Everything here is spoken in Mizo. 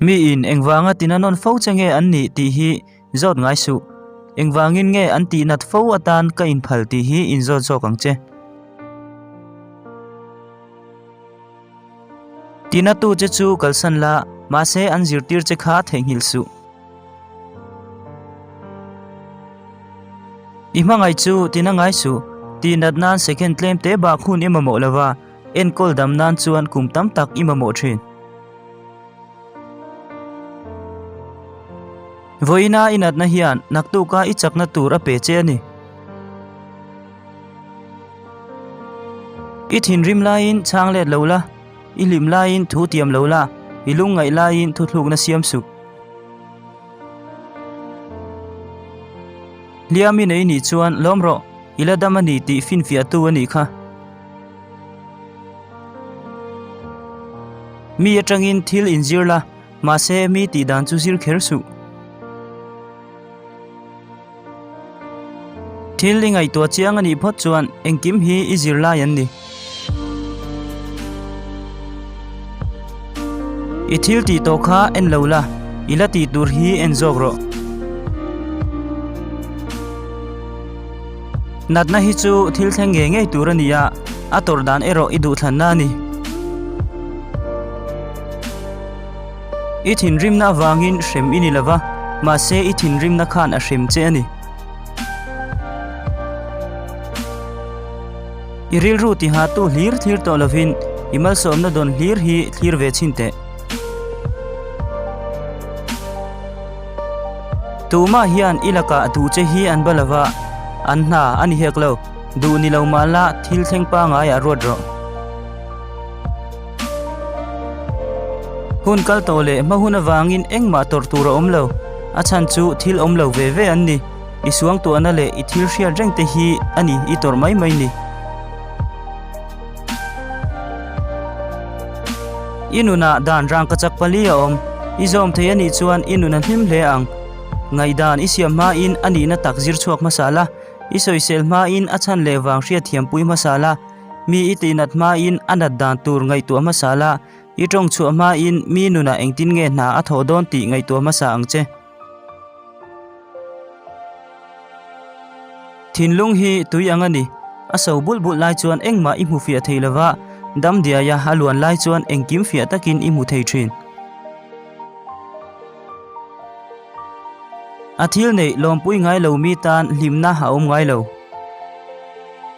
Miin engvanga tina nawn fo che nge an nih tih hi zawt ngai suh. Engvangin nge an tihnat fo atan ka inphal tih hi inzawt zawk ang che. Tinatu che chu kalsan la, mahse an zirtir che kha theihnghilh suh. I hmangaih chu tina ngai suh, tihnat nan second tlem te bak hun i mamawh lova, enkawl dam nan chuan kum tam tak i mamawh thin. Vawiina i natna hian naktuka i chakna tur a pe che a ni. I thinrim laiin chhang let lo la, i hlim laiin thu tiam lo la, i lungngaih laiin thuthlukna siam suh. Hliam i nei nih chuan lawm rawh, i la dam a ni tih finfiahtu a nih kha. Mi atangin thil inzir la, mahse mi tih dan chu zir kher suh. Thil i ngaihtuah chiang a nih phawt chuan engkim hi i zir lai an ni. I thil tih tawh kha en lo la, i la tih tur hi en zawk rawh. Natna hi chu thil thleng ngei ngei tur a ni a, a tawrh dan erawh i duhthlanna a ni. I thinrimna avangin hrem i ni lo va, mahse i thinrimna khan a hrem che a ni. I rilru tihatu hlir thlir tawh lovin i malsawmna dawn hlir hi thlir ve chhin teh. Tumah hian i lakah duh che hi an ba lo va, an hna a ni hek lo. Duh ni lo mah la thil thleng pangaiah ruat rawh. Hun kal tawh leh hma hun avangin engmah tawrh tur a awm lo. A chhan chu thil awm lo ve ve an ni. I suangtuahna leh i thil hriat reng te hi a ni i tawrh mai mai ni. I nunah dan rangkachak pali a awm. I zawm thei a nih chuan i nun a hlim hle ang. Ngaihdan i siam hmain a nihna tak zir chhuak hmasa la. I sawisel hmain a chhan leh vang hriatthiampui hmasa la. Mi i tihnat hmain a nat dan tur ngaihtuah hmasa la, i tawng chhuah hmain mi nunah engtin nge hna a thawh dawn tih ngaihtuah hmasa ang che. Thinlung hi tui ang a ni. A so bulh bulh lai chuan engmah i hmu fiah thei lova, dam diaia a luan lai chuan engkim fiah takin i hmu thei thin. A thil neih lawmpui ngai lo mi tan hlimna a awm ngai lo.